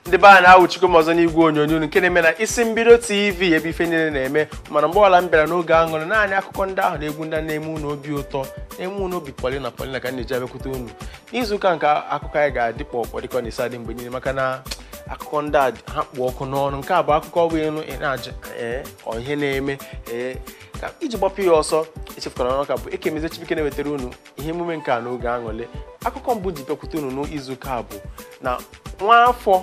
Ndị be anyị na-awụchikwa m ọzọ n'igwe onyonyo nke na-eme na Isi Mbido TV, ebe ife niile na-eme. Mana mgbe ọbụla m bịara n'oge aṅụrị, naanị akụkọ ndị ahụ na egwu ndị na-eme unu obi ụtọ, na-eme unu obi polina polina, ka m na-eji abịakwute unu n'izuụka nke akụkọ anyị ga-adị kpọkpọ dịka ọ na-esi adị mgbe niile, maka na akụkọ ndị a ha kpụ ọkụ n'ọnụ. Nke a bụ akụkọ bụ elu ị na-ajụ ee ọ ihe na-eme ee ka iji gbapụ ya ọsọ. Echefukwara n'ọka bụ Ekemeze Chibuike na-ewetara unu ihe emume nke a n'oge aṅụrị. Akụkọ mbụ ji bịakwute unu n'izuụka a bụ na nwaafọ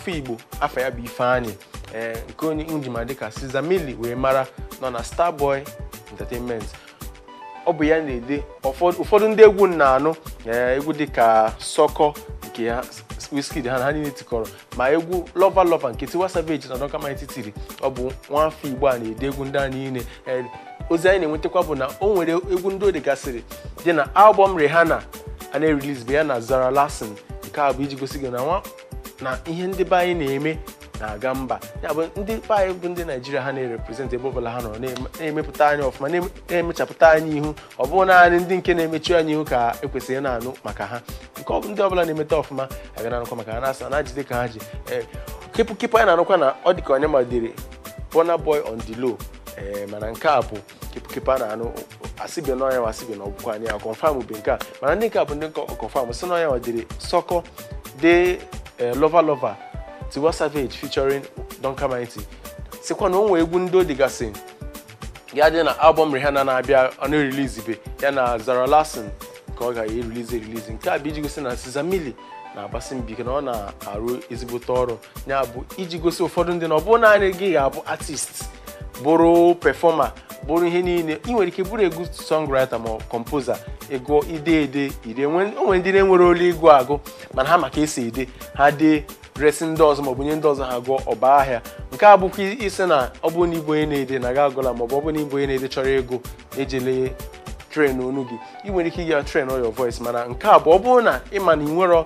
Igbo afọ ya bụ Ifeanyị, ee nke onye njima dịka Siza Milli wee mara, nọ na Starboy Entertainment. Ọ bụ ya na-ede ụfọdụ ndị egwu na-anụ, ee egwu dịka Sọkọ nke ya Wizkid ha niile tikọrọ, ma egwu Lover Lover nke Tiwa Savage na Duncan Mighty tiri. Ọ bụ nwaafọ Igbo a na-ede egwu ndị a niile. Ee, ozi anyị na-enwetakwa bụ na o nwere egwu ndị o degasịrị dị na album Rihanna a na-erelease bụ ya na Zara Larsson. Nke a bụ iji gosi gị na nwa na ihe ndị be anyị na-eme na-aga mba. Ya bụ ndị be anyị bụ ndị Naijiria, ha na-erepresent ebe ọbụla ha nọ, na-emepụta anyị ọfụma, na-emechapụta anyị ihu. Ọ bụghị naanị ndị nke na-emechi anyị ihu ka ekwesịrị na-anụ maka ha. Nke ọ bụ ndị ọbụla na-emeta ọfụma aga na-anụkwa maka ha, na-asa na-jide ka ha ji ee kepụ kepụ. Anyị na-anụkwa na ọ dị ka onye madere Burna Boy on the low. Ee, mana nke a bụ kepụ kepụ a na-anụ, asịbe n'ọnya wa, asịbe na ọbụkwa anyị ya confirm bụ nke a. Mana ndị nke a bụ ndị confirm si n'ọnya wadere Sọkọ de Lover Lover Tiwa Savage featuring Duncan Mighty, sikwa na o nwee egwu ndị o dịgasị ya dị na album Rihanna na-abịa, ọ na-erelease be ya na Zara Larsson ka ọ ga-erelease erelease. Nke a bụ iji gosi na Siza Milli na-agbasi mbọ ike, na ọ na-arụ ezigbote ọrụ. Ya bụ iji gosi ụfọdụ ndị na ọ bụrụ naanị gị ga-abụ artist, bụrụ performer, bụrụ ihe niile, ị nwere ike bụrụ egwu songwriter ma ọ composer, ego ide ede ire. O nwere ndị na-enwere olu ịgụ agụ, mana ha maka esi ede, ha dee resi ndị ọzọ maọbụ nye ndị ọzọ ha gụọ ọba ahịa. Nke a bụkwa isi na ọ bụrụ na ịbụ onye na-ede na ga agụla, maọbụ ọ bụrụ na ịbụ onye na-ede chọrọ ego, ejele train onu gị. Ị nwere ike ịga train your voice. Mana nke a bụ ọ bụrụ na ị ma na ị nwero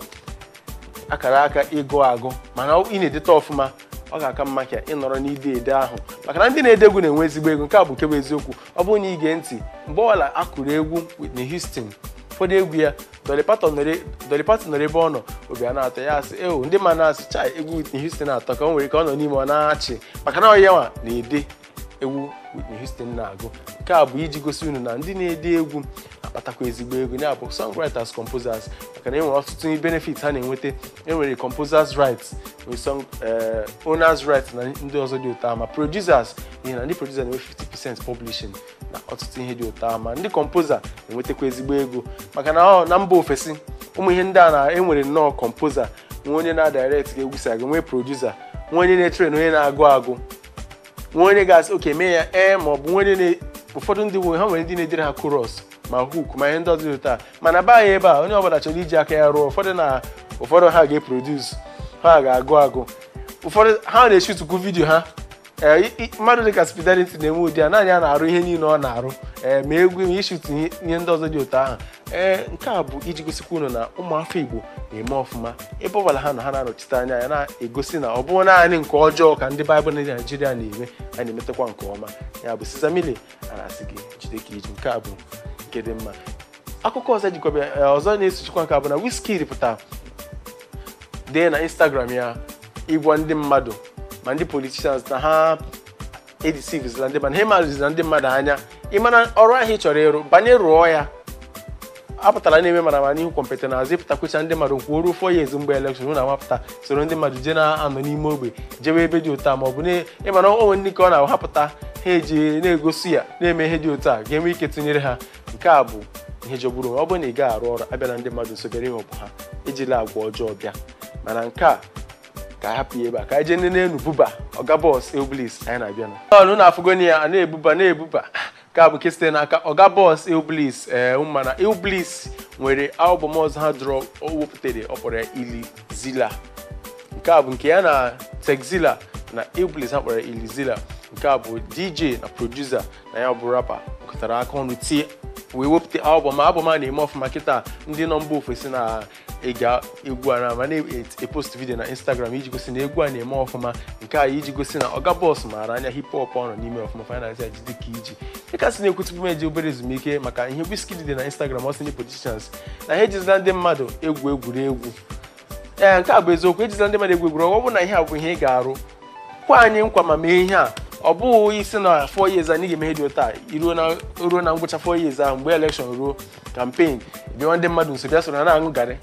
akara aka ịgụ agụ, mana ị na-edeta ọfụma, ọ ga-aka mma ka ị nọrọ n'ide ede ahụ, maka na ndị na-ede egwu na-enwe ezigbo ego. Nke a bụ nke bụ eziokwu. Ọ bụrụ na ige ntị mgbe ọbụla akụrụ egwu Whitney Houston, ụfọdụ egwu ya, Dolly Parton nọrọ ebe ọ nọ, obi a na-atọ ya, asị eo ndị ma na-asị chai, egwu Whitney Houston na-atọ ka o nwere ka ọ nọ n'ime ọ na-achị, maka na ọ ya nwa na-ede egwu Whitney Houston na-agụ. Nke a bụ iji gosi unu na ndị na-ede egwu akpatakwa ezigbo ego, ya bụ songwriters, composers, maka na enwere ọtụtụ benefits ha na-enweta. Enwere composers rights, nwere song owners rights na ndị ọzọ dị ụtọ, ma producers, n'ihi na ndị producer na-enwe 50% publishing na ọtụtụ ihe dị ụtọ. Ma ndị composer na-enwetakwa ezigbo ego, maka na ọ na mba ofesi ụmụ ihe ndị a na-enwere nnọọ composer, nwee onye na-direct ga-egwu si agụ, nwee producer, nwee onye na-etrain onye na-agụ agụ, nwee onye ga-asị oke mee ya ee, ma ọ bụ nwee onye na ụfọdụ ndị nwe ha nwere ndị na-edere ha chorus ma hook ma ihe ndị ọzọ dị taa. Mana be anyị ebe a, onye ọbụla chọrọ iji aka ya rụọ. Ụfọdụ na ụfọdụ ha ga-eproduce, ha ga-agụ agụ, ụfọdụ ha na-eshutukwu video ha. Ee, mmadụ dịka Speed na-eme ụdị a, naanị ya na-arụ ihe niile ọ na-arụ, ee ma egwu ma ishutu ihe ndị ọzọ dị otu ahụ. Ee, nke a bụ iji gosikwa unu na ụmụafọ Igbo na-eme ọfụma ebe ọbụla ha nọ. Ha na-anọchite anya ya, na-egosi na ọ bụghị naanị nke ọjọọ ka ndị Baịbụl na Naijiria na-eme, a na-emetakwa nke ọma. Ya bụ Siza Milli, a na-asị gị jide ka iji. Nke a bụ nke dị mma. Akụkọ ọzọ jikwa ọzọ na-esochikwa nke a bụ na Wizkid pụtara dee na Instagram ya ịgwa ndị mmadụ ma ndị politicians na ha edeceivesla ndị mmadụ, ha emalizila ndị mmadụ anya. Ịmana ọrụ ahụ ị chọrọ ịrụ, banye rụọ ya. Apụtara na-eme mara ma n'ihu kọmputa na azụ ịpụtakwecha ndị mmadụ kwuo ruo 4 years mgbe election na amapụta, soro ndị mmadụ jee na-anọ n'ime ogbe, jewe ebe dị otu a, ma ọ bụ ịmana onwe ndị ka ọ na-ahapụta ha eji na-egosi ya na-eme ihe dị otu a ga-enwe ike tinyere ha. Nke a bụ ihe jọgburu onwe. Ọ bụrụ na ị gaghị arụ ọrụ, abịala ndị mmadụ nso bịara ịghọgbu ha, ejila agwa ọjọọ bịa. Mana nke a ka hapụ ya ebe a, ka anyị jee nene enu buba Oga Boss Illbliss anyị na-abịa na ọnụ na-afụgoni ya a na-ebuba na-ebuba. Nke a bụ nke sitere n'aka Oga Boss Illbliss. Ee, mana Illbliss nwere album ọzọ ha dụrụ o wepụtara, ọ kpọrọ ya Ilizila. Nke a bụ nke ya na Texila na Illbliss, ha kpọrọ ya Ilizila. Nke a bụ DJ na producer na ya bụ rapper kụtara aka ọnụ tie wee wepụta album. Album a na-eme ọfụma kịta. Ndị nọ mba ofesi na-ege egwu a na ma na-epost video na Instagram iji gosi na egwu a na-eme ọfụma. Nke a iji gosi na Oga Boss maara anya hip hop ọ nọ n'ime ọfụma. Final ya jide ka iji dịka sị na-ekwu tupu m eji obere ezumike maka ihe Wizkid dị na Instagram, ọ sị ndị politicians na ha ejizila ndị mmadụ egwu egwuregwu. Ee, nke a bụ eziokwu. Ejizila ndị mmadụ egwu egwuregwu. Ọ bụrụ na ihe a bụ ihe ị ga-arụ, kwa anyị nkwa ma mee ihe a. Ọ bụghị isi na 4 years anyị ga-eme ihe dị otu a, iruo na ngwụcha 4 years ahụ, mgbe election ruo, campaign bịawa, ndị mmadụ nso bịa soro na na-aṅụ garị,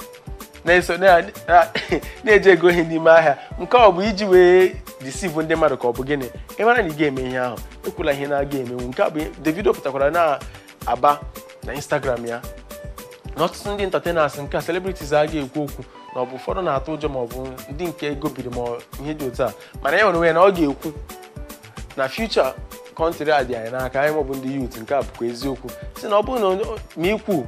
na-eso na-eji ego ihe n'ime ahịa. Nke ọ bụ iji wee deceive ndị mmadụ ka ọ bụ gịnị? Ị mara na ị ga-eme ihe ahụ, ekwula ihe na-aga emenwu. Nke a bụ Davido pụtakwara na-aba na Instagram ya na ọtụtụ ndị entertainers, nke a celebrities, a ga-ekwu okwu na ọ bụ ụfọdụ na-atụ ụjọ ma ọ bụ ndị nke ego biri ma ihe dị otu a, mana ya nwere onwe ya na ọ ga-ekwu na future country a dị anyị n'aka anyị maọbụ ndị youth. Nke a bụkwa eziokwu, si na ọ bụrụ na ma ikwu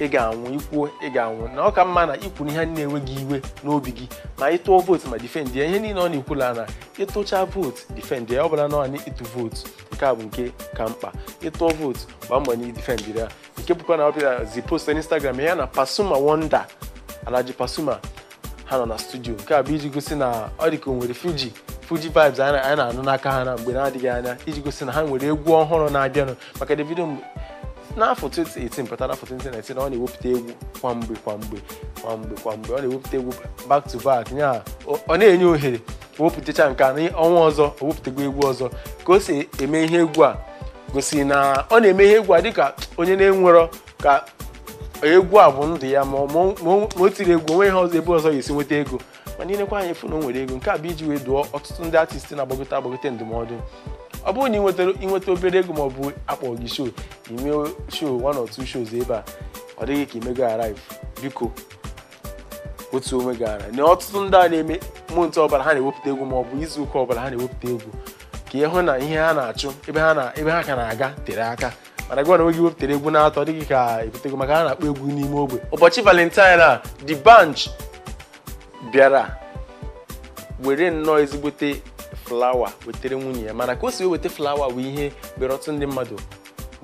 ị ga-anwụ, ikwuo ị ga-anwụ, na ọ ka mma na ikwu ihe na-enweghị iwe n'obi gị, ma ị tụọ vootu ma defend ya. Ihe niile ọ na-ekwula na ịtụcha vootu, defend ya. Ọ bụla na ịtụ vootu, nke a bụ nke ka mkpa. Ịtụọ vootu, gbaa mbọ na idefend ya. Nke bụkwa na ọ bịara zi post na Instagram ya na Pasuma Wonder, Alhaji Pasuma, ha nọ na studio. Nke a bụ iji gosi na ọ dị ka o nwere Fuji vibes anyị na-anụ n'aka ha na mgbe na-adịghị anya, iji gosi na ha nwere egwu ọhụrụ na-abịanụ. Maka Davido n'afọ 2018 pụta n'afọ 2019, ọ na-ewepụta egwu kwa mgbe kwa mgbe kwa mgbe kwa mgbe. Ọ na-ewepụta egwu back to back, ya ọ na-enye ohere wepụtacha nke a, n'ọnwa ọzọ o wepụtakwa egwu ọzọ. Ka o si eme ihe egwu a gosi na ọ na-eme ihe egwu a dịka onye na-enwerọ ka egwu a bụ ndụ ya, ma o tiri egwu onwe ihe ọzọ ebe ọzọ ga-esi nweta ego. Mana ilekwa anya efu na o nwere ego. Nke a bụ iji wee dụọ ọtụtụ ndị artist na-agbagote agbagote ndụmọdụ. Ọ bụrụ na ị nweta obere ego ma ọ bụ akpọ gị show, ime show one or two shows ebe a, ọ dịghị ka imego arrive. Biko, otu onwe gị ara na ọtụtụ ndị a na-eme month ọbụla ha na-ewepụta egwu, ma ọ bụ izu ụka ọbụla ha na-ewepụta egwu, ka ịhụ na ihe ha na-achụ ebe ha na ebe ha ka na-aga tere aka. Mana gị na onwe gị wepụtara egwu na-atọ dịghị ka ebute ego, maka ha na-akpọ egwu n'ime ogbe. Ụbọchị Valentine a, D'banj bịara were nnọọ ezigbote flower wetere nwunye ya. Mana ka o si wee weta flower bụ ihe bịara ọtụtụ ndị mmadụ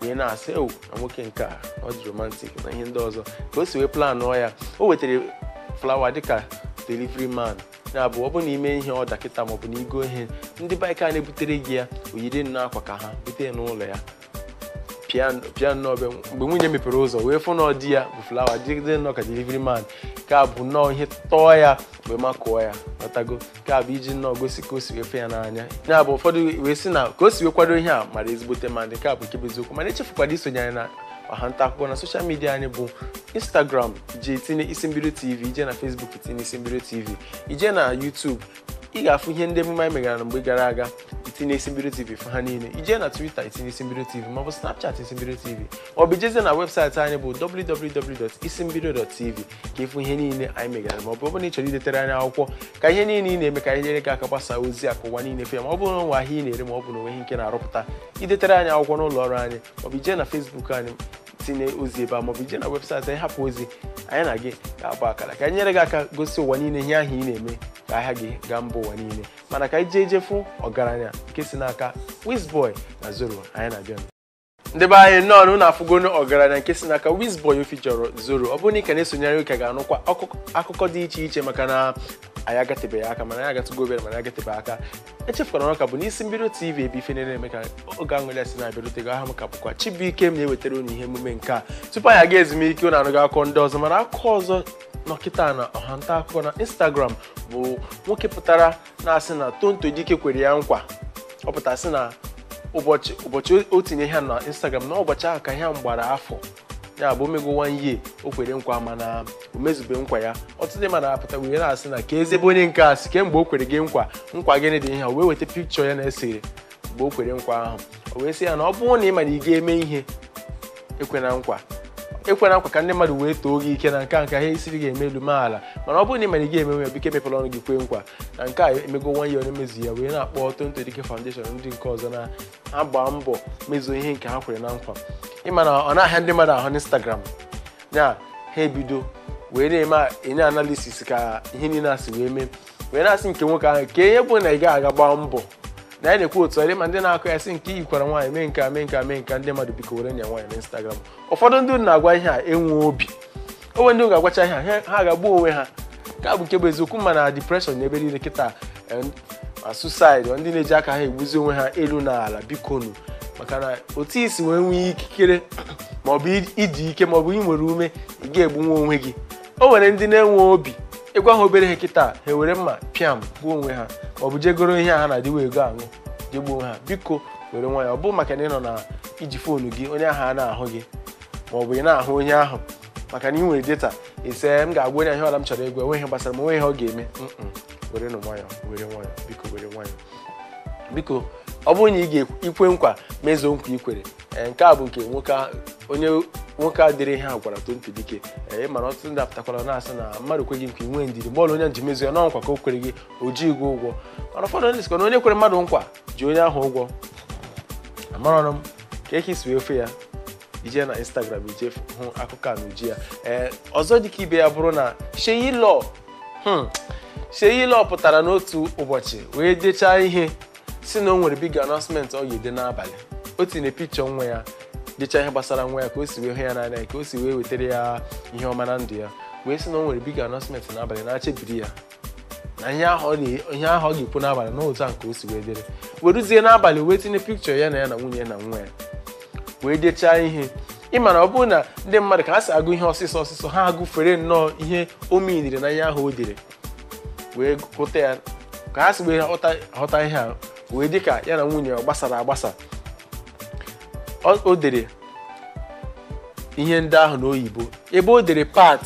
wee na-asị, o na nwoke nke a ọ dị romantic na ihe ndị ọzọ. Ka o si wee planụọ ya, o wetara flower dịka delivery man na-abụ ọ bụ na ime ihe ọ dakịta maọbụ na igo ihe ndị bike a na-ebutere gị ya, o yiri nnọọ akwa ka ha bute ya n'ụlọ ya, pịa nnọọ be. Mgbe nwunye mepere ụzọ wee fụ na ọ di ya bụ flower dịgide nnọọ ka delivery man ka bụ nnọọ ihe tọọ ya wee makụọ ya ghọtago. Ka bụ iji nnọọ gosi ka o si wee fụ ya n'anya. Ya bụ ụfọdụ wee sị na ka o si wee kwado ihe a mara ezigbote mmadụ. Nke a bụ nke bụ eziokwu. Mana echefukwara isonye anyị na ọha nta akụkọ na social media anyị bụ Instagram, ije tinye Isi Mbido TV, ije na Facebook tinye Isi Mbido TV, ije na YouTube ị ga-afụ ihe ndị emume anyị megara na mgbe gara aga, itinye Isi Mbido TV fụ ha niile, ije na Twitter itinye Isi Mbido TV, maọbụ Snapchat Isi Mbido TV, maọbụ ijezie na webụsaịtị anyị bụ www.isimbido.tv ka ịfụ ihe niile anyị megara. Maọbụ ọ bụrụ na ị chọrọ idetere anyị akwụkwọ ka ihe niile ị na-eme, ka anyị nyere gị aka gbasaa ozi a ka ụwa niile fe ya, ma ọ bụrụ na onwe ahịa ị na-ere, ma ọ bụ na onwe ihe nke na-arụpụta, idetere anyị akwụkwọ n'ụlọ ọrụ anyị, maọbụ ije na Facebook anyị tinye ozi ebe a, maọbụ ije na webụsaịtị anyị hapụ ozi anyị na gị ga-agba akara ka anyị nyere gị aka gosi ụwa niile ihe ahụ ị na-eme, ka ahịa gị gaa mba ụwa niile. Mana ka anyị jee jefu ọgaranya nke si n'aka Wizboy na Zoro. Anyị na-abịa, ndị be anyị, nnọọ na unu afụgonu ọgaranya nke si n'aka Wizboy ofijọrọ Zoro. Ọ bụrụ na ị ka na-esonyere, ụka ga-anụkwa akụkọ dị iche iche, maka na anyị agatebeghị aka, mana anyị agatụgo obere, mana anyị agatebeghị aka. Echefukwara na ọka bụ n'Isi Mbido TV, ebe ife na-eme ka oge aṅụrị a si na-abịarute gị. Aha m ka bụkwa Chibuike, m na-ewetara unu ihe emume nke a. Tupu anyị aga ezumike, unu anụghị akụkọ ndị ọzọ, mana akụkọ ọzọ nọkịta na ọha nta akụkọ na Instagram bụ nwoke pụtara na-asị na Tonto Dike kwere ya nkwa. Ọ pụtara sị na ụbọchị o tinye ihe na Instagram, na ụbọchị ahụ ka ihe m gbara afọ ya bụ omego one year o kwere nkwa, mana o mezube nkwa ya. Ọtụtụ ndị mmadụ apụta wee na-asị na ka ezigbo onye nke a sị kemgbe o kwere gị nkwa, nkwa gịnị dị ihe a? O wee weta pikchọ ya na-esere mgbe o kwere nkwa ahụ. O wee sị ya na ọ bụrụ na ị ma na ị ga-eme ihe, ekwena nkwa, ekwena nkwa ka ndị mmadụ wee too gị ike na nke a nke ha esiri ga-eme elu mee ala. Mana ọ bụrụ na ị ma na ị ga-emenwe ya, biko emepela ọnụ gị kwee nkwa. Na nke a emego one year na-emezu ya, wee na-akpọ Tonto Dike Foundation ndị nke ọzọ na ha gbaa mbọ mezuo ihe nke ha kwere na nkwa. Ịma na ọ na-ahịa ndị mmadụ ahụ n'Instagram ya, ha ebido wee na-eme enye analysis ka ihe niile a si wee mee, wee na-asị nke nwoke ahụ ka ihe bụ na ị gaghị aga gbaa mbọ na ya na-ekwu otu ọ dị. Ma ndị na-akụ ya sị nke yikwara nwaanyị mee nke a, mee nke a, mee nke a. Ndị mmadụ, biko, were nya nwaanyị na Instagram. Ụfọdụ ndị na-agwa ihe a enwe obi onwe, ndị ga-agwacha ihe a ha ga-agbu onwe ha. Nke a bụ nke bụ eziokwu. Ma na depression na ebe niile kịta, ma suicide, ndị na-eji aka ha egbuzi onwe ha elu na ala. Bikonu, maka na otu isi wee nwee ikikere maọbụ iji ike maọbụ ị nwere ume, ị ga-egbunwe onwe gị. O nwere ndị na-enwe obi. Ịgwa ha obere ihe kịta, ha ewere mma pịam gbuo onwe ha, ma ọ bụ jegoro ihe a ha na-adịwa ego aṅụ jegbuo onwe ha. Biko were nwayọọ. Ọ bụ maka na ị nọ na iji foonu gị, onye ahụ a na-ahụ gị, ma ọ bụ ị na-ahụ onye ahụ maka na ị nwere data ise, m ga-agwa onye ahụ ọla m chọrọ ego, enweghị ihe gbasara m, onwe ihe ọ ga-eme. Were nụ nwayọọ, were nwayọọ, biko were nwayọọ, biko. Ọ bụrụ na ị ga-ikwe nkwa, mezuo nkwa i kwere. Nke a bụ nke nwoke onye nwoke a dịrị ihe a gwara Tonto Dike. Mana ọtụtụ ndị apụtakwara na-asị na mmadụ kweghị nkwa, inwe ndidi mgbe ọla onye nji mezu ya nọọ nkwa ka o kwere gị, o ji gị ụgwọ. Mana ụfọdụ ndị sịkwa na onye kwere mmadụ nkwa ji onye ahụ ụgwọ. Amarọnụ m ka eke si wee fe ya. Ije na Instagram ije hụ akụkọ a n'uju ya. Ọzọ dịka ibe ya bụrụ na Seyi Law, Seyi Law pụtara n'otu ụbọchị wee dechaa ihe si na o nwere big announcement ọ ga-ede n'abalị. O tinye pikchọ nwa ya, dechaa ihe gbasara nwa ya, ka o si wee hụ ya n'anya, ka o si wee wetara ya ihe ọma na ndụ ya, wee sị na o nwere big announcement n'abalị na-achebiri ya na ihe ahụ ọ ga-ekwu n'abalị n'otu a nke o si wee dere. Weruzie n'abalị wee tinye pikchọ ya na ya na nwunye na nwa ya wee dechaa ihe. Ị ma na ọ bụrụ na ndị mmadụ ka ha si agụ ihe ọsịsọ ọsịsọ, ha agụfere nnọọ ihe o miniri na ihe ahụ o dere wee gụta ya, ka ha si wee ghọta ihe a wee dị ka ya na nwunye ọ gbasara agbasa. O dere ihe ndị ahụ n'oyibo, ebe o dere pat,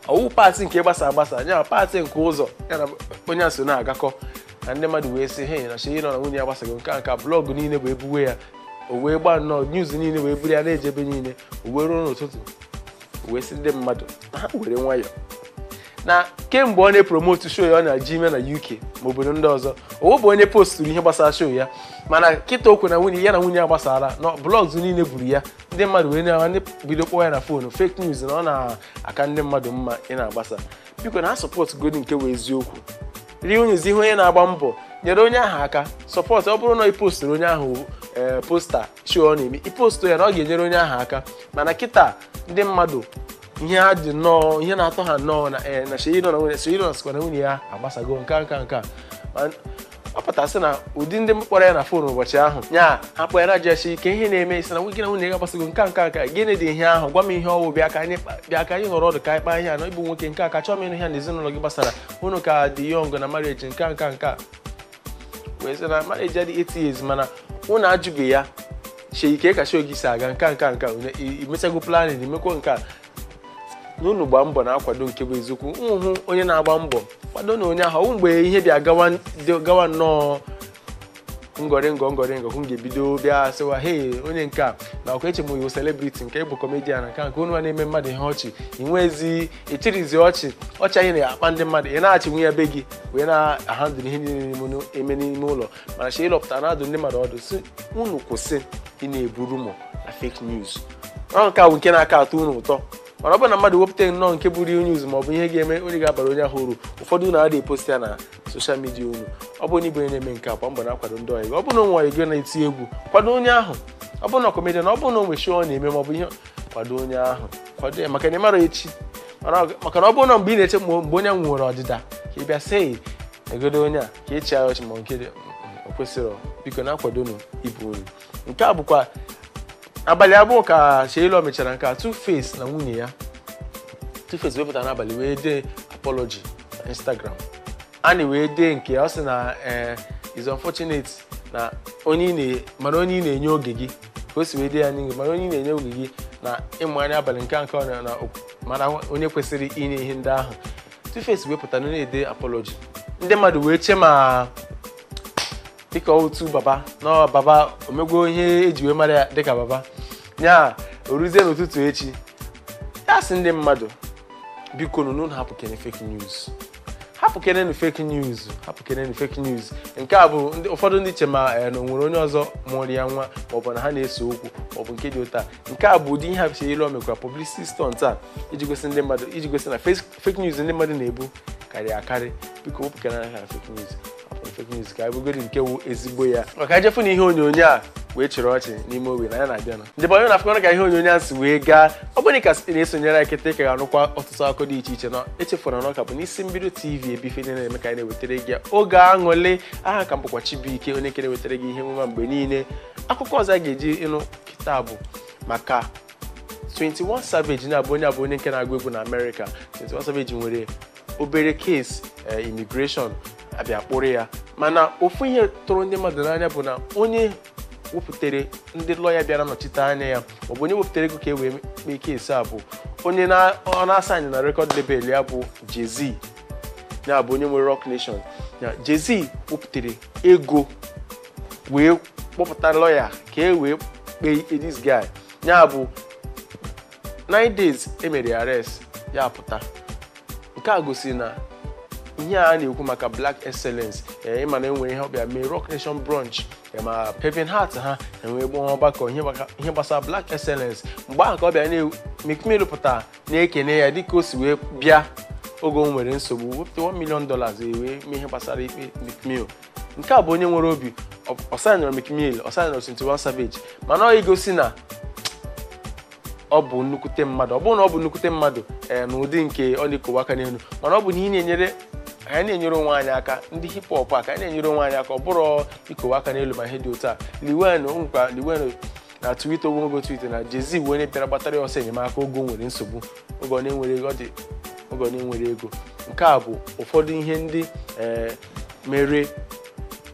ọwụ pat nke gbasa agbasa, ya pat nke ụzọ ya na onye a so na-agakọ, na ndị mmadụ wee sị hey, na Seyi Law na nwunye ya gbasago nke a, nke blọọgụ niile bụ ebuwe ya, o wee gbaa nnọọ news niile wee buru ya na-ejebe niile. O wee ruo n'ụtụtụ o wee sị ndị mmadụ na ha were nwayọọ, na kemgbe ọ na-epromotu show ya ọ na-eji ime na UK ma obodo ndị ọzọ, owo bụ onye posturu ihe gbasara show ya, mana kịta okwu na nwunye ya na nwunye ya gbasara na blogs niile buru ya, ndị mmadụ wee na ndị bido kpọọ ya na foonu fake news na ọ na-aka ndị mmadụ mma ị na-agbasa. Biko na ha sọpọtụ godi nke wee eziokwu, rie onye ihe onye na-agba mbọ, nyere onye ahụ aka sọpọtụ. Ọ bụrụ na ị posturu onye ahụ posta show ọ na-eme, ipostu ya na ọ ga-enyere onye ahụ aka. Mana kịta ndị mmadụ ihe ha dị nnọọ, ihe na-atọ ha nnọọ na Seyi Law na nwunye, Seyi Law sịkwa na nwunye ya agbasago nka nka nka. Ọ pụtasị na ụdị ndị kpọrọ ya na foonu ụbọchị ahụ nya ha kpọrọ ya na ike ihe na-eme isi na gị na nwunye ya agbasago nka nka nka, gịnị dị ihe ahụ, gwa m ihe ọwụ, bịa ka anyị nọrọ ọdụ ka anyị kpaa ihe a, na ịbụ nwoke nke a ka chọọ m ịnụ ihe na ezinụlọ gị gbasara unu ka dị yọng na marriage nka nka nka. Wee sị na marriage adị 8 years, mana unu ajụghị ya Seyi ka show gị si aga nka nka nka, imechago planning imekwo nke a. N'unu gbaa mbọ na-akwado nke bụ eziokwu, nhụ onye na-agba mbọ kwado na onye ahụ. Ọwụ mgbe ihe bịa gawa nnọọ ngọrị ngọ ngọrị ngọ m ga-ebido bịa sịwa hey onye nke a na ọkwa eche m iwu celebrity nke bụ comedian nke nke unu na-eme mmadụ ihe ọchị, inwezi echirizi ọchị ọchị anyị na-akpa ndị mmadụ, ị na-achị nwunye be gị wee na-ahandụl ihe niile eme n'ime ụlọ. Mana Seyi Law pụtara na-adụ ndị mmadụ ọdụ sị unu kwụsị ị na-ebu rumor na fake news. Ọ nke a bụ nke na-aka atọ unu ụtọ, mana ọ bụrụ na mmadụ wepụta nnọọ nke bụ real news ma ọ bụ ihe ga-eme onye ga-abara onye ahụ uru, ụfọdụ unu adịghị epost ya na soshal midia unu. Ọ bụrụ na ịbụ onye na-eme nke a, kwa mbọ na-akwado ndị ọyị gị. Ọ bụrụ na onwe ọyị gị na-eti egwu, kwado onye ahụ. Ọ bụrụ na kọmedian, ọ bụrụ na onwe show ọ na-eme ma ọ bụ ihe, kwado onye ahụ, kwado ya, maka na ị mara echi. Maka na ọ bụrụ na mgbe ị na-eche mgbe onye nwere ọdịda ka ị bịa sị egodo onye a ka echi ya ọchị ma nke dị o kwesịrị, biko na-akwadonụ ibu unu. Nke a bụkwa abalị abụọ ka Seyi Law mechara nke a, Two-Face na nwunye ya. Two-Face wepụtara n'abalị wee dee apology na Instagram. Anyị wee dee nke ọ sị na is unfortunate na onye mara onye ị na-enye oge gị, ka o si wee dee ya n'ihu, mara onye ị na-enye oge gị na ịmụ anya abalị nke nke ọ na mara onye kwesịrị inye ihe ndị ahụ. Two-Face wepụtara na-ede apology, ndị mmadụ wee chee ma dịka otu baba na baba omegwo ihe eji wee mara ya dịka baba nya. O ruzie n'ụtụtụ echi ya sị ndị mmadụ biko nụ hapụ kene fake news, hapụ kenenu fake news, hapụ kenenu fake news. Nke a bụ ụfọdụ ndị che ma na onwere onye ọzọ mụrụ ya nwa maọbụ na ha na-ese okwu maọbụ nke dị ụta. Nke a bụ ụdị ihe Seyi Law mekwara publicity stunt a iji gosi ndị mmadụ, iji gosi na fake news ndị mmadụ na-ebu karịa akarị. Biko wepụ kenenu aka na fake news, hapụ fake news ka abụgodi nke wụ ezigbo ya. Maka ejefu na ihe onyonyo a wee chịrị ọchị n'ime ogbe na ya na-abịa na ndị onye na-afụkọrọ ka ihe onyonyo a si wee gaa. Ọ bụrụ ka na-esonyere anyị kịta, ị ka ga-anụkwa ọtụtụ akụkọ dị iche iche na echefuru na ọka bụ n'isi mbido TV ebe ife na-eme ka anyị na-ewetara gị oge aṅụlị. Aha ka m bụkwa Chibuike, onye kere wetara gị ihe emume mgbe niile. Akụkọ ọzọ a ga-eji ịnụ kịta bụ maka 21 Savage na-abụ onye abụ onye nke na-agụ egwu na Amerịka. 21 Savage nwere Obere case immigration abịa kpụrụ ya. Mana ofu ihe tụrụ ndị mmadụ n'anya bụ na onye wepụtara ndị lọya bịara nọchite anya ya, maọbụ onye wepụtara ego ka e wee kpee case a, bụ onye ọ na-asaịnị na record label ya, bụ Jay-Z, ya bụ onye nwere Roc Nation ya. Jay-Z wepụtara ego wee kpọpụta lọya ka e wee kpee ikpe this guy. Ya bụ 9 days emere ya arrest, ya pụta. Nke a gosiri na ihe a na-ekwu maka black excellence, ee, ịma na enwere ihe ọbịa mee Roc Nation brunch ma Kevin Hart, ha enwee gbọọ ọgbakọ ihe gbasara black excellence. Mgbe ahụ ka ọ bịa na Meek Mill pụtara na-ekene ya dịka o si wee bịa oge o nwere nsogbu, wepụta $1 million wee mee ihe gbasara ikpe Meek Mill. Nke a bụ onye nwere obi. Ọ signụrụ Meek Mill, ọ signụrụ 21 Savage, mana ọ igosi na ọ bụ nnukwute mmadụ. Ọ bụrụ na ọ bụ nnukwute mmadụ, ee, n'ụdị nke ọ na-ekowe aka n'elu, mana ọ bụ na ihe na-enyere anyị, na-enyere onwe anyị aka, ndị hip hop a, ka anyị na-enyere onwe anyị aka. Ọ bụrụ ikowe aka n'elu ma ihe dị otu a. Lil Wayne nkwa, Lil Wayne na Twitter, ogologo Twitter na Jay-Z bụ onye bịara gbatara ya ọsọ enyemaka oge o nwere nsogbu, oge ọ na-enwere ego, ọ dị oge ọ na-enwere ego. Nke a bụ ụfọdụ ihe ndị ee mere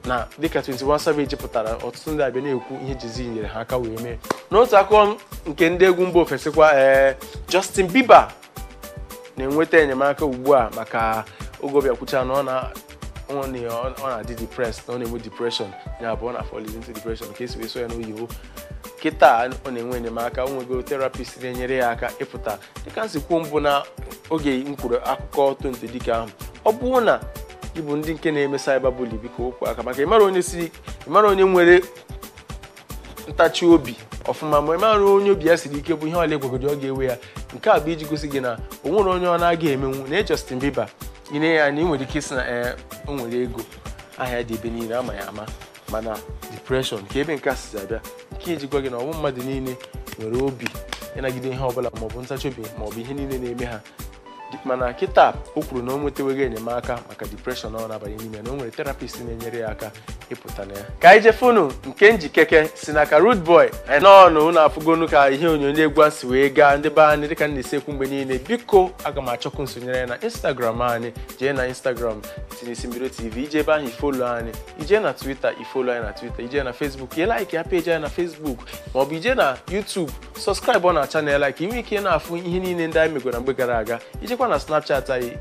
na dịka 21 Savage pụtara, ọtụtụ ndị abịa na-ekwu ihe Jay-Z nyere ha aka wee mee. N'otu akụkọ nke ndị egwu mba ofesi kwa, ee, Justin Bieber na-enweta enyemaka ugbu a maka oge ọbịa kwucha na ọ na-adị depressed, na ọ na-enwe depression, ya bụ ọ na-fall into depression ka esi wee so ya n'oyibo. Kịta ọ na-enwe enyemaka, o nwego therapist na-enyere ya aka ịpụta. Dịka nsi kwuo mbụ na oge m kwuru akụkọ Tonto Dike ahụ, ọ bụrụ na ịbụ ndị nke na-eme cyberbully, biko wepụ aka, maka ịmara onye siri, ịmara onye nwere ntachi obi ọfụma, ma ịmara onye obi ya siri ike, bụ ihe ọla egwegodi ọ ga-ewe ya. Nke a bụ iji gosi gị na o nwere onye ọ na-aga emenwu na Justin Bieber. Ị na ya anya, ị nwere ike isi na ee, o nwere ego, ahịa dị ebe niile, ama ya ama, mana depression ka ebe nke a sizi abịa. Nke iji gwa gị na ọbụ mmadụ niile nwere obi ịnagide ihe ọbụla, maọbụ ntachi obi, maọbụ ihe niile na-eme ha. Mana kịta o kwuru na o nwetawego enyemaka maka depression ọ na-abanye n'ime, na o nwere therapist na-enyere ya aka ịpụta na ya. Ka anyị jefunu nke njikeke si n'aka Rude Boy. Anyị nọọnụ unu afụgonu ka ihe onyonyo egwu a si wee gaa. Ndị be anyị, dịka m na-esi ekwu mgbe niile, biko aga m achọkwu nsonyere ya na Instagram anyị. Jee na Instagram, tinye Isi Mbido TV, ije ebe ahụ i follow anyị. Ije na Twitter, i follow anyị na Twitter. Ije na Facebook, ị like ya page anyị na Facebook, maọbụ ije na YouTube, subscribe ọ na channel anyị ka ị nwee ike na-afụ ihe niile ndị anyị megoro na mgbe gara aga. Ijekwa na Snapchat anyị,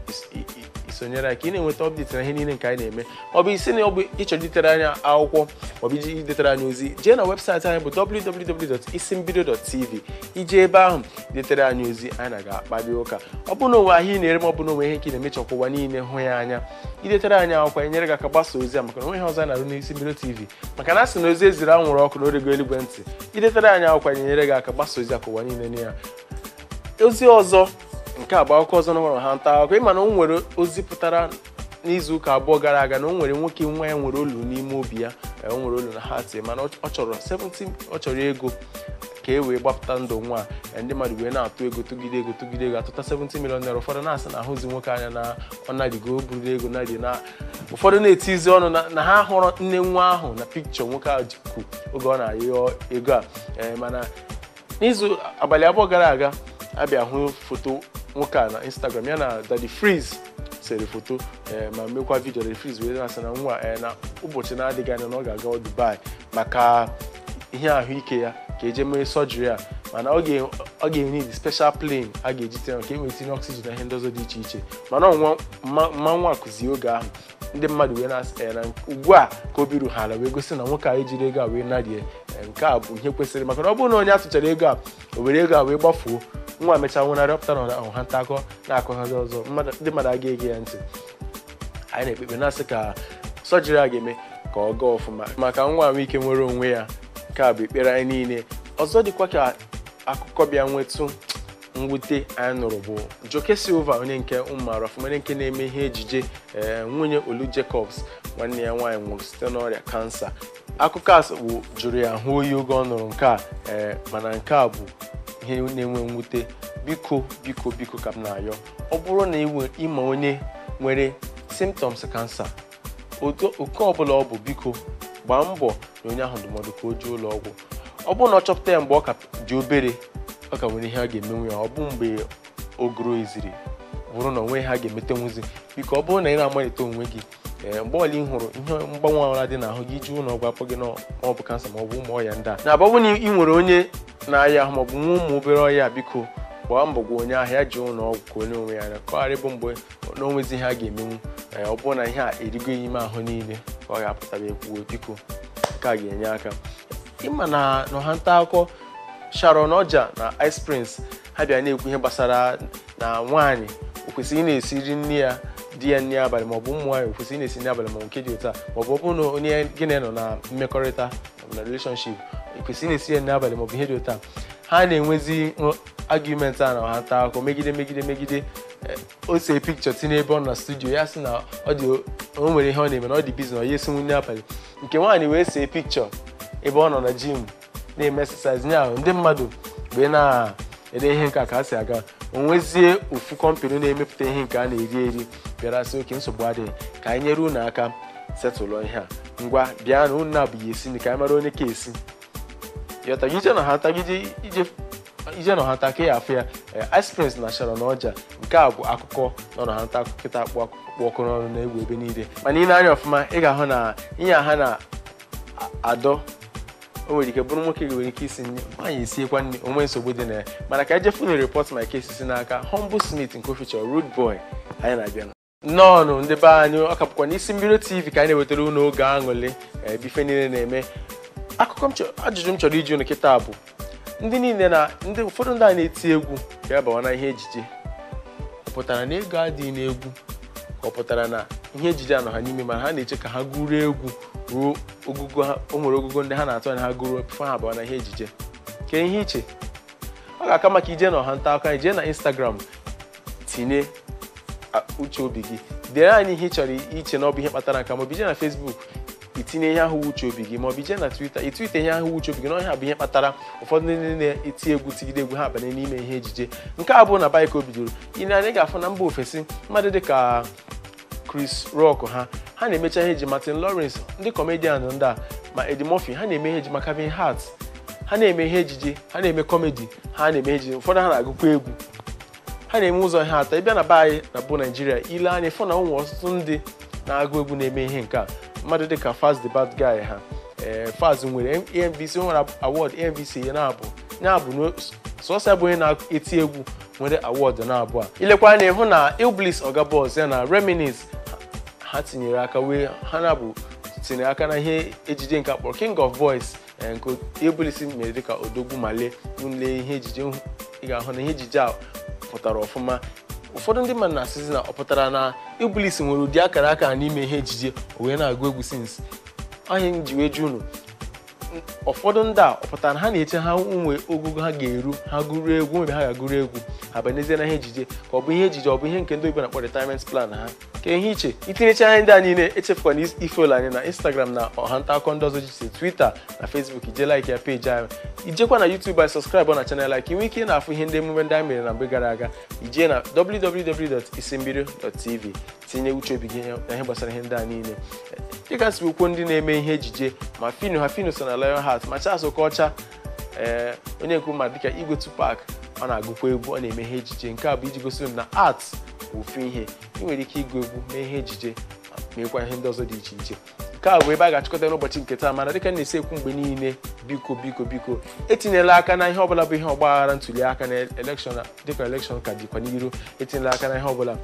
isonyere anyị ka ị na-enweta update na ihe niile nke anyị na-eme. Maọbụ isi na ọ bụ ịchọrọ itere anyị akwụkwọ, maọbụ iji idetere anyị ozi, jee na webụsaịtị anyị bụ www.isimbido.tv. Ije ebe ahụ detere anyị ozi, anyị na ga-akparị ụka. Ọ bụ na onwe ahịa ị na-ere, ma ọ bụ na onwe ihe nke ị na-emechọkwa ụwa niile hụ ya anya, idetere anyị akwụkwọ, enyere gị aka gbasa ozi a, maka na onwe ihe ọzọ anyị na-arụ n'Isi Mbido TV, maka na a sị na ozi eziri anwụrụ ọkụ na orego eluigwe ntị. Idetere anyị akwụkwọ, anyị enyere gị aka gbasa ozi a ka ụwa niile nụ ya. Ozi ọzọ, nke a bụ akụkọ ọzọ na nwere ha nta akụkọ. Ịma na o nwere ozi pụtara n'izu ụka 2 gara aga na o nwere nwoke nwa ya nwere olu n'ime obi ya, o nwere olu na heart ya, mana ọ chọrọ 70, ọ chọrọ ego ka e wee gbapụta ndụ nwa a. Ndị mmadụ wee na-atụ ego, tụgide ego, tụgide ego, atụta 70 million naira. Ụfọdụ na-asị na ahụzi nwoke anya na ọ narigo buru ego nari, na ụfọdụ na-etizi ọnụ na ha hụrụ nne nwa ahụ na pikchọ nwoke ahụ jikwu oge ọ na-ayọ ego a. Ee, mana n'izu abalị 2 gara aga, abịa hụ foto nwoke a na Instagram ya na Daddy Freeze sere foto, ee, ma mekwa video. Daddy Freeze wee na-asị na nwa, ee, na ụbọchị na-adịghị anya na ọ ga-aga Dubai maka ihe ahụike ya, ka eje mee surgery a, mana ọ ga-enye special plane a ga-eji tinye ka e wee tinye oxygen na ihe ndị ọzọ dị iche iche. Mana ọnwa mma nwa kụzie oge ahụ, ndị mmadụ wee na-asị, na ugbu a ka obi ruru ha ala, wee gosi na nwoke a ejiri ego a wee narie. Nke a bụ ihe kwesịrị, maka na ọ bụrụ na onye atụchara ego a, o were ego a wee gbafuo, nwa mechaa nwụnarị, ọpụta na ọha nta akọ na-akọghazi ọzọ, ndị mmadụ aga ege ya ntị. Anyị na-ekpekpe na-asị ka sọjiri a ga-eme ka ọ gaa ọfụma, maka nwa ahụike nwere onwe ya. Nke a bụ ekpere anyị niile. Ọzọ dịkwa ka akụkọ bịa nwetụ mwute anyị nụrụ bụ Joke Silva, onye nke ụmụara ọfụma, onye nke na-eme ihe ejije, ee, nwunye Olu Jacobs, nwanne ya nwaanyị nwụrụ site n'ọrịa kansa. Akụkọ a bụ jụrụ ya ahụ oyi oge ọ nụrụ nke a. Ee, mana nke a bụ ihe na-enwe mwute. Biko, biko, biko, ka m na-ayọ, ọ bụrụ na ịma onye nwere symptoms kansa, oke ọbụla ọ bụ, biko gbaa mbọ na onye ahụ ndụmọdụ ka o jee ụlọ ọgwụ. Ọ bụrụ na ọ chọpụta ya mgbe ọ ka dị obere, ọ ka nwere ihe a ga-emenwu ya. Ọ bụ mgbe o goro eziri bụrụ na onwe ha ga-emetenwuzi. Biko ọ bụrụ na ị na-amalite onwe gị, ee, mgbe ọbụla ị hụrụ ihe mgbanwe ọbụla dị n'ahụ gị, iji ụlọ ọgwụ akpọ gị na ọ bụ kansa maọbụ ụmụ ọrịa ndị a. Na ọ bụrụ na ị nwere onye na-aya ahụ maọbụ nwa ụmụ obere ọrịa, biko gbaa mbọ gwa onye ahụ ya ji ụlọ ọgwụ ka onye onwe ya anya, ka ọ ghara ịbụ mgbe na onwezi ihe a ga-emenwu. Ee, ọ bụrụ na ihe a erigo ime ahụ niile ka ọ ga-apụtaba ekwuwe. Biko nke a ga-enye aka. Ịma na n'ọha nta akụkọ, Sharon Oja na Ice Prince ha bịa na-ekwu ihe gbasara na nwaanyị o kwesịrị ị na-esiri nne ya di ya nri abalị, maọbụ ụmụ nwaanyị o kwesịrị ị na-esi nri abalị, maọbụ nke dị otu a, maọbụ ọ bụrụ na onye gị na nọ na mmekọrịta maọbụ na relationship, o kwesịrị ị na-esi ya nri abalị, maọbụ ihe dị otu a. Ha na-enwezi argument a na ọha nta akụkọ megide megide megide. O see picture tinye ebe ọ nọ na studio ya, sị na ọ dị o nwere ihe ọ na-eme na ọ dị busy na ọ ya esinwu nri abalị. Nke nwaanyị wee see picture ebe ọ nọ na gym na-eme exercise nya. Ndị mmadụ wee na-ede ihe nke a ka ha si aga. Onwezie ofu company na-emepụta ihe nke a na-eri eri bịara sị oke nsogbu adịghị, ka anyị nyere unu aka setụlụ ihe a. Ngwa bịa na unu na-abụghị esi nri ka anyị mara onye ka esi yọta gị ije na ha tagide ije ije na ọhanta ka ya afụ ya. Ice Prince na Sharon Oja, nke a bụ akụkọ nọ na ọhanta kịta akpụ akpụ ọkụ n'ọnụ na-egwu ebe niile. Mana ị na-anya ọfụma, ị ga-ahụ na ihe a ha na-adọ, o nwere ike bụrụ nwoke nwere ike isi nri, nwaanyị esiekwa nri, onwe nsogbu dị na ya. Mana ka ejefu na report my case si n'aka Humble Smith nke feature Rude Boy. Anyị na-abịa nnọọnụ ndị be anyị. Ọ ka bụkwa n'Isi Mbido TV ka anyị na-ewetara unu oge aṅụrị ebe ife niile na-eme. Akụkọ m ajụjụ m chọrọ iji unu kịta bụ ndị niile na ndị ụfọdụ ndị a na-eti egwu ka ya bawa na ihe ejije, ọ pụtara na ego adịghị n'egwu, ka ọ pụtara na ihe ejije anọ ha n'ime, mana ha na-eche ka ha gụrụ egwu ruo ogugo ha o nwere ogugo ndị ha na-atụ anya ha gụrụ before ha bawa na ihe ejije? Ka ihe iche ọ ga-aka maka ije na ọha nta akụkọ anyị, jee na Instagram tinye uche obi gị, dere anyị ihe ị chọrọ iche na ọ bụ ihe kpatara nka, maọbụ ije na Facebook itinye ihe ahụ uche obi gị, maọbụ ije na Twitter itwite ihe ahụ uche obi gị na ọhịa bụ ihe kpatara ụfọdụ ndị na-eti egwu tigide egwu ha abanye n'ime ihe ejije. Nke a bụ na baịk o bidoro ile anyị ga-afụ na mba ofesi, mmadụ dịka Chris Rock ha na-emecha ihe eji, Martin Lawrence, ndị comedian ndị a, ma Eddie Murphy ha na-eme ihe eji, ma Kevin Hart ha na-eme ihe ejije, ha na-eme comedy, ha na-eme ihe ejije, ụfọdụ ha na-agụkwa egwu, ha na-eme ụzọ ihe atọ. Ịbịa na be anyị na bụ Naijiria, ile anya fụ na ụmụ ọtụtụ ndị na-agụ egwu na-eme ihe nke a, mmadụ dịka Faz the Bad Guy ha. Ee, Faz nwere AMVC, o nwere award AMVC ya na-abụ ya bụ sọsọ bụ onye na-eti egwu nwere award na-abụ a. Ilekwa anya ịhụ na Illbliss Oga Boss ya na Reminisce ha tinyere aka wee ha na-abụ tinyere aka na ihe ejije nke akpọrọ King of Boys, nke Illbliss mere dịka Odogwu Male. Nle ihe ejije, ị ga-ahụ na ihe ejije a pụtara ọfụma. Ụfọdụ ndị mmadụ na-asịzi na ọ pụtara na Illbliss nwere ụdị akara aka n'ime ihe ejije o wee na-agụ egwu since ahịa ji wee ju unu. Ụfọdụ ndị a ọ pụtara na ha na-eche ha nwe ogugo ha ga-eru ha gụrụ egwu mgbe ha ga-agụrụ egwu ha banyezie na ihe ejije, ka ọ bụ ihe ejije ọ bụ ihe nke ndị oyibo na-akpọ retirement plan ha? Ka ihe iche itinyecha ihe ndị a niile, echefukwana ifollow anyị na Instagram na ọha nta akụkọ ndị ọzọ jiche Twitter na Facebook. Ije like ya peji anyị, ijekwa na YouTube anyị, subscribe na channel anyị ka ị nwee ike na-afụ ihe ndị emume ndị anyị mere na mgbe gara aga. Ijee na www.isimbido.tv tinye uche obi gị na ihe gbasara ihe ndị a niile, dịka si ukwu ndị na-eme ihe ejije, ma Fino ha Fino so na Lion Heart, ma Charles Okocha, ee, onye nkwu ma dịka Igwe Tupac, ọ na-agụkwa egwu, ọ na-eme ihe ejije. Nke a bụ iji gosi m na art bụ ofu ihe, ị nwere ike ịgụ egwu, mee ihe ejije, meekwa ihe ndị ọzọ dị iche iche. Nke a bụ ebe a ga-achịkọta n'ụbọchị nke taa. Mana dịka m na-esi ekwu mgbe niile, biko biko biko, etinyela aka na ihe ọbụla bụ ihe ọgbaghara ntuli aka na election, dịka election ka dịkwa n'iru. Etinyela aka na ihe ọbụla,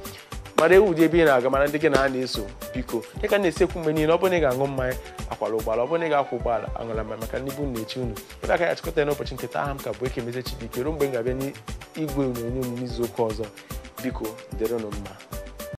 mara ewu dị ebe ị na-aga, mara ndị gị na ha na-eso. Biko, dịka m na-esi ekwu mgbe niile, ọ bụrụ na ị ga-aṅụ mmanya akwara ụgbọala, ọ bụrụ na ị ga-akwụ ụgbọala aṅụla mmanya, maka ndị bụ na-echi unu. Ebe aka ya achịkọta ya n'ụbọchị nke taa. Aha m ka bụ Ekemeze Chibuike. Ruo mgbe m ga-abịa n'igwe onyonyo m n'izu ụka ọzọ, biko dịrịnụ mma.